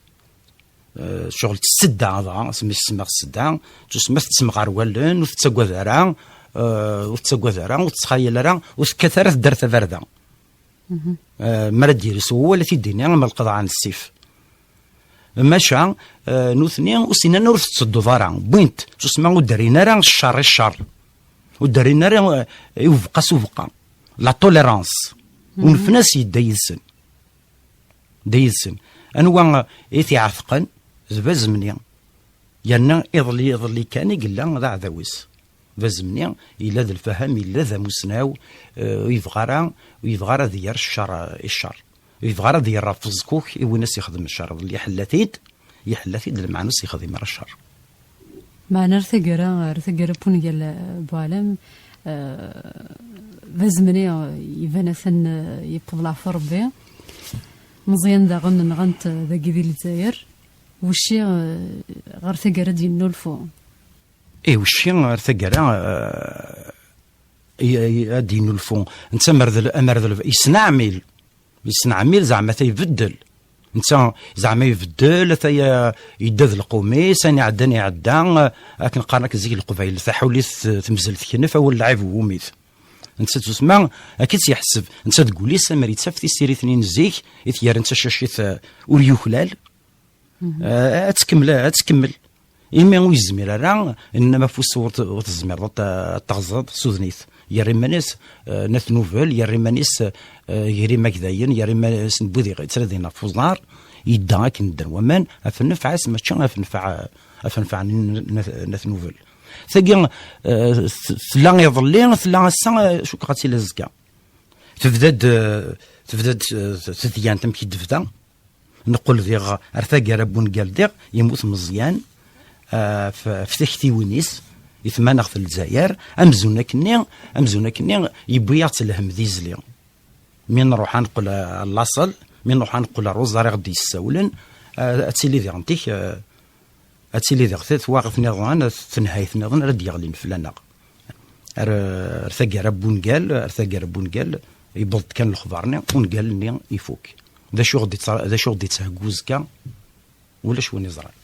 eh, ccɣel tessedda dɣa, asmi s-semmaɣ tessedda, tusma tettemɣer wallen, ur tettagad ara, eh, ur tettagad ara, ur tettxayal ara, ur tekkat ara tedder tabarda. Eh, mi ara d-yers wawal, ad t-id-tini am lqeḍɛa n ssif. Maca, eh, nutni ur ssinan ur tettedduḍ ara. Wwin-t, tusma ur d-rrin ara ccer i ccer. Ur d-rrin ara, eh, i ubeqqa s ubeqqa. La tolérance. Unfen-as yedda yid-sen. Dda yid-sen. Anwa i t-iɛetqen? D Bazemni. Yerna iḍelli, iḍelli kan i yella d aɛdaw-is. Bazemni yella d lfaham, yella d amusnaw, eh, ur yebɣa ara, ur yebɣa ara ad yerr ccer i ccer. Ur yebɣa ara ad yerr ɣef uẓekkuk i win as-ixdem ccer. Iḍelli iḥella-t-id, iḥella-t-id, lmeɛna ur s-yexdim ara ccer. Meɛna ar taggara, ar taggara n wungal, eh, Buɛlam, eh, Bazemni, eh, iban atan, eh, yewweḍ leɛfu Rebbi. Meẓyan daɣen nɣan-t, eh, dagi di Lezzayer. Wicci, eh, ɣer taggara ad yennulfu? Eh, wicci ɣer taggara, eh, i, i, ad yennulfu? Netta amer d l-, amer d l-, yesneɛmil. Yesneɛmil, zeɛma ata ibeddel. Netta zeɛma ibeddel, ata ya-, yedda d lqum-is, ayen iɛeddan iɛedda, eh, akken qqaren akk zik Leqbayel, taḥulit, eh, temzel teknef, awal lɛib wumi-t. Netta d tusma, akka i tt-yeḥseb. Netta deg wul-is, amer yettaf tisirit-nni n zik, i t-yerran d tacacit, eh, ur yuklal. Eh, ad tkemmel, ad tkemmel. Imi ur yezmir ara, innama afus ur t-, ur tezmireḍ ad t-, ad teɣzeḍ, suden-it. Yerra iman-is, eh, n At Nubel, yerra iman-is, eh, gar imagdayen, yerra iman-is n wid yettradin ɣef uẓar, yedda akken ddan waman, ɣef nnfeɛ-is, mačči ɣef nnfeɛ, ɣef nnfeɛ n, n, n At Nubel. Tagi, eh, t-, tella iḍelli, tella ass-a, eh, cukkeɣ ad tili azekka. Tebda-d, eh, tebda-d, eh, tedyant amek i d-tebda. Neqqel diɣ ar taggara n wungal diɣ, yemmut Meẓyan, eh, f-, f tiktiwin-is, i tmaneɣt n Lezzayer, amzun akkenni, amzun akkenni yewwi-yaɣ-tt lhemm d izli. Mi nruḥ ad neqqel, eh, ar laṣel, mi nruḥ ad neqqel ar uẓar i ɣ-d-yessawlen, eh, ad tili diɣen tik, eh, ad tili diɣ t-, twaɣit niḍen, tenhayt niḍen ara d-yeɣlin fell-aneɣ. Ar, ar taggara n wungal, ar taggara n wungal, yewweḍ-d kan lexbar-nni, ungal-nni ifuk. D acu ɣ-d-ittra-, d acu ɣ-d-yettheggu uzekka? Ulac win iẓran.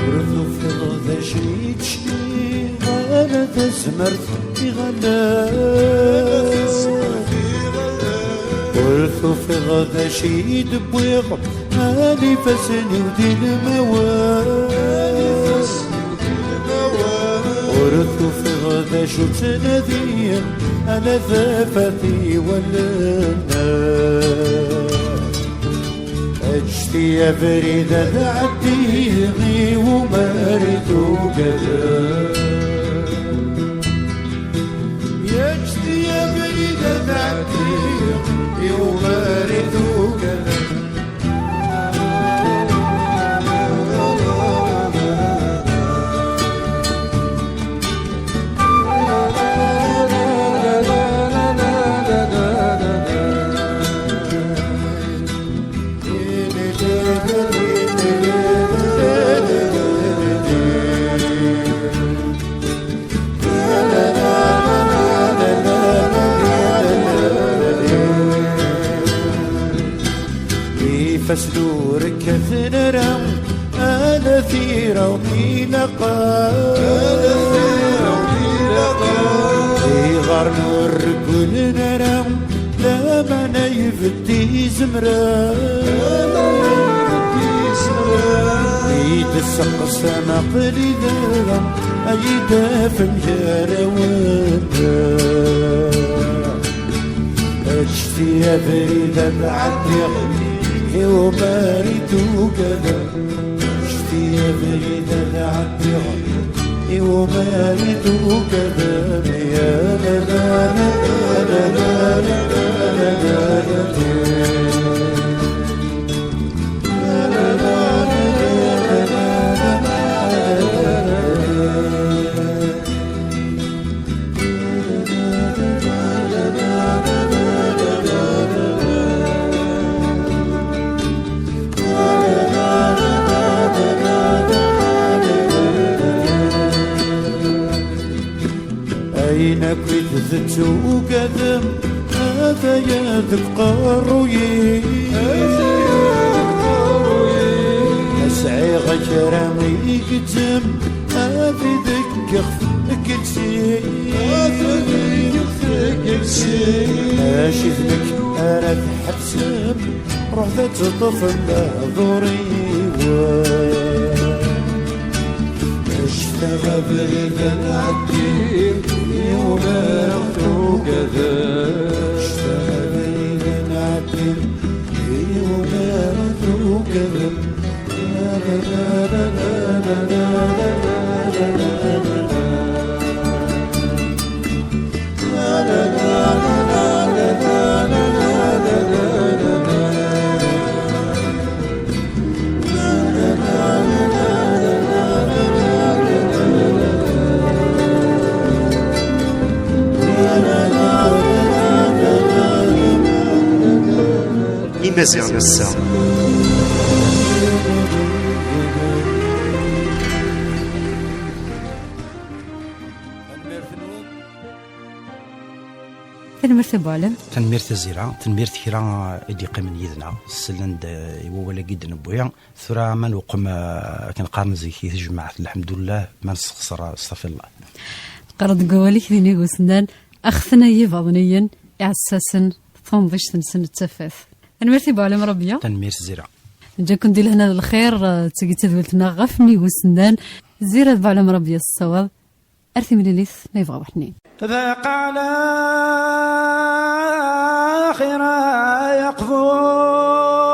Ur tufiḍ d acu i d-cniɣ, ala tazmert i ɣallen. Ur tufiḍ d acu i d-wwiɣ, ala ifassen-iw d ilmawen. Ur tufiḍ d acu ttnadiɣ, ala tafat i wallen. Ǧǧet-iyi abrid ad ɛeddiɣ i umar i tugadem. Ǧǧet-iyi abrid ad ɛeddiɣ i umar i tugadem. Ifassen ur kkaten ara, ala tira ur ilaqen. Iḍarren ur regglen ara, lameɛna ibedd izemren. I d-tesseqsam aql-i da, ay d-afem gar-awen. Ǧǧet-iyi abrid ad ɛeddiɣ i umar i tugadem. Ǧǧet-iyi abrid ad ɛeddiɣ i umar i tugadem. Ya la la la la la la la la la. Ayen akk i d-tettugadem, ataya deg uqerruy-i. Ma sɛiɣ kra i gezzem, ad t-id-ggexf deg iles-i. Mačči d nekk ara tḥebsem, ruḥet ad teṭṭfem lehdur-iw. Ǧǧet-aɣ abrid ad nɛeddi i umar i tugadem. Ǧǧet-aɣ abrid ad nɛeddi i umar i tugadem. Imaziɣen ass-a. Tanemmirt a Buɛlam. Tanemmirt a Zira, tanemmirt kra i d-yeqqimen yid-neɣ, sellen-d, eh, i wawal-agi d-newwi. Tura ma nweqqem, eh, akken qqaren zik i tejmaɛt, lḥemdullah, ma nessexṣer, astafirullah. Qqaren deg wawal-ik d inig usennan, axten ay ibaḍniyen, iɛessasen, tunḍict-nsen d tafat. Tanemmirt i Buɛlam Rabia. Tanemmirt Zira. Neǧǧa-ken di lehna d lxir, eh, d tagi d tadwilt-nneɣ ɣef nnig usennan. Zira d Buɛlam Rabia s ṣṣawab. Ar timlilit, ma yebɣa waḥnin. Ḍaq ɛla xir ay aqbur,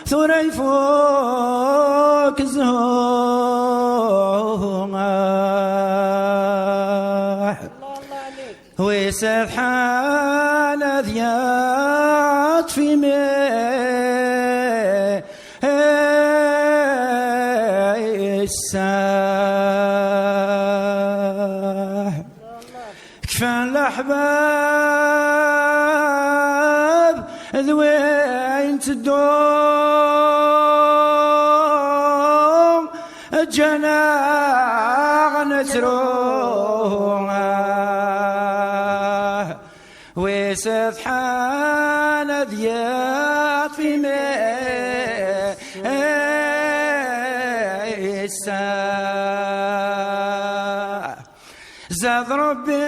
tura ifuk zzhu. Wis ad ḥal ad yaṭṭef imi issaḥ. Kfan leḥbab d win teddun. Ǧǧan-aɣ nettru. Wis tḥan ad yaṭṭef imi issaḥ. Zad Ṛebbi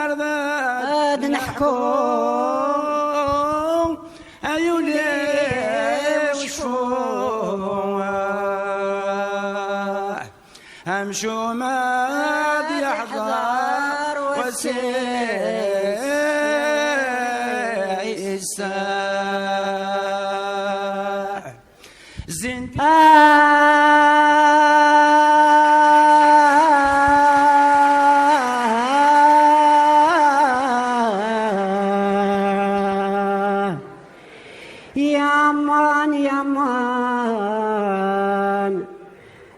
ar d ad neḥku. Ay ul-iw cfu. Amcum ad yeḥḍer wass-is. الساعة زين. يا مان، يا مان،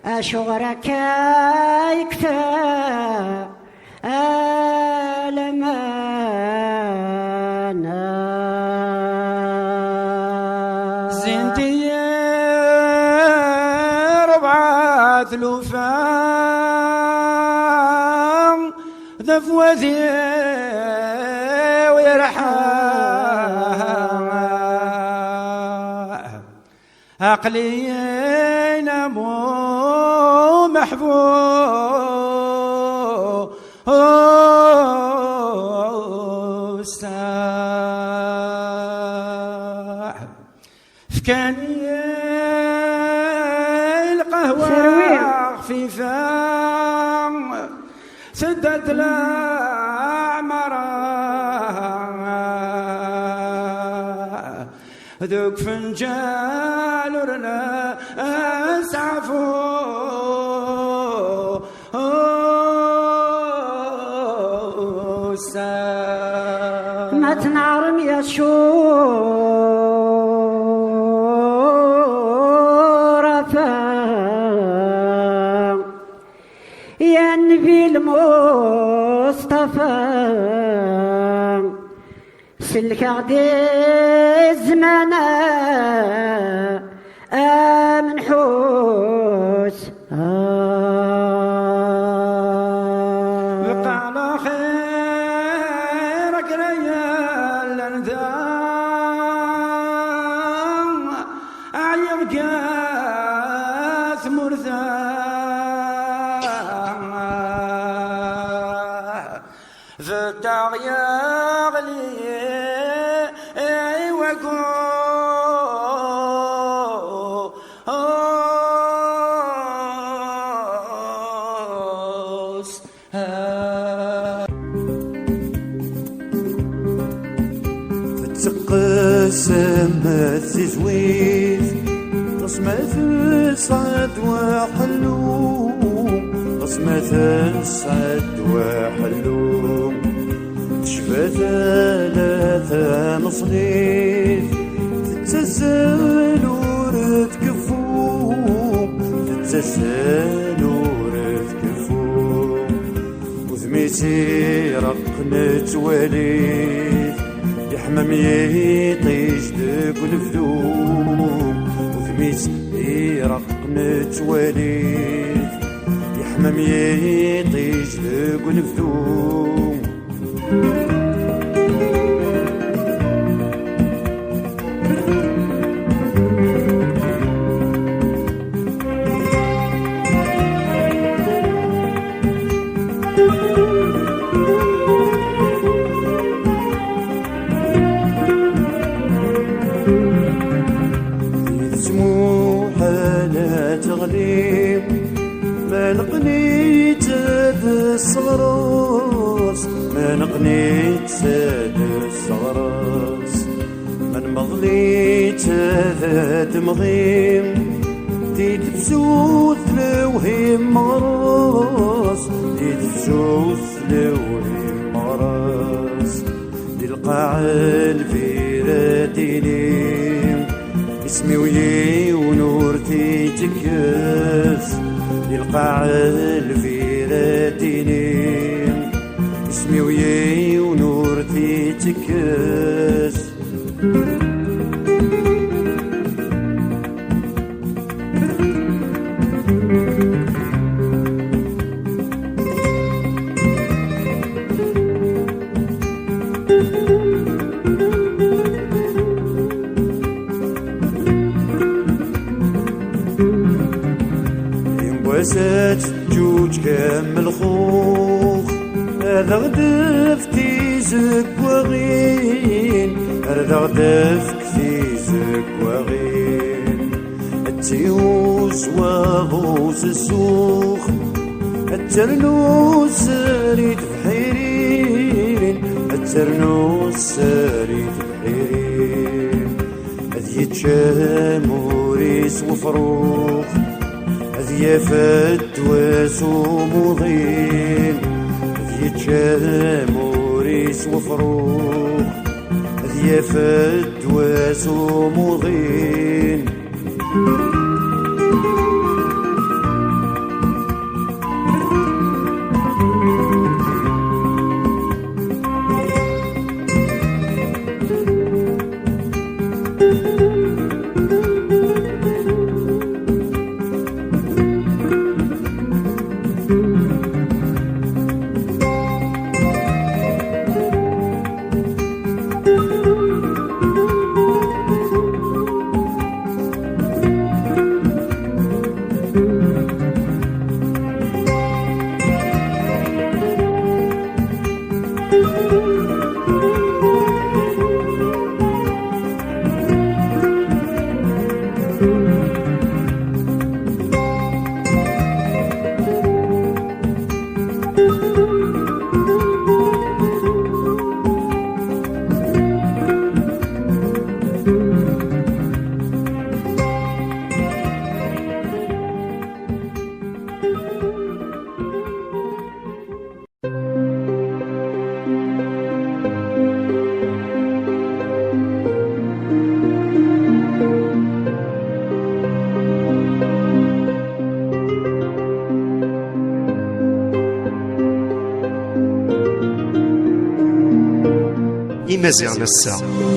أشغرك يكفى ألمانا. زين دير ربعة الوفا ذا فوادي ويرحم. عقلي نمو محبوس. فكاني القهوة خفيفة سدت العمرة. ذوك فنجان ورنا أسعفو. ما تنعرم يا شورفا، يا النبي المصطفى، سلكغ دي الزمان أمنحوس. بقى على خير قرية لنذا عيب قاس مرثا. ذا الدار يغلي وقوس. تتقسم التزويد، قسمة سعد وحلو، قسمة سعد وحلو. تشبه ثلاثة مصنيف، تتزل ور تكفو، تتزل ور تكفو. وذميتي رق نتواليت، يحمم يطيج دق الفدوم. وذميتي رق نتواليت، يحمم يطيج دق الفدوم. تسمو حالة تغليب، ما نقنيت هاد الصغرس، ما نقنيت هاد الصغرس. من مضليت هذا دمغيم، دي تفسوث لوهيم مغرس، دي تفسوث لوهيم مغرس. دي القاع الفيراتيني، اسمي وياي ونور تيتكس. دي القاع الفيراتيني، اسمي وياي ونور تيتكس. Yembwasat ǧuǧ kammelxux, ad aɣ-d-tefk tizeggaɣin, ad aɣ-d-tefk tizeggaɣin. Ad tiwes waḍu s zzux, ad ternu srid tebḥirin, ad Ternu sser i tebḥirin, ad yečč amur-is wefrux, ad yaf ddwa s umuḍin, ad yečč amur-is wefrux, ad yaf ddwa s umuḍin. Imaziɣen ass-a.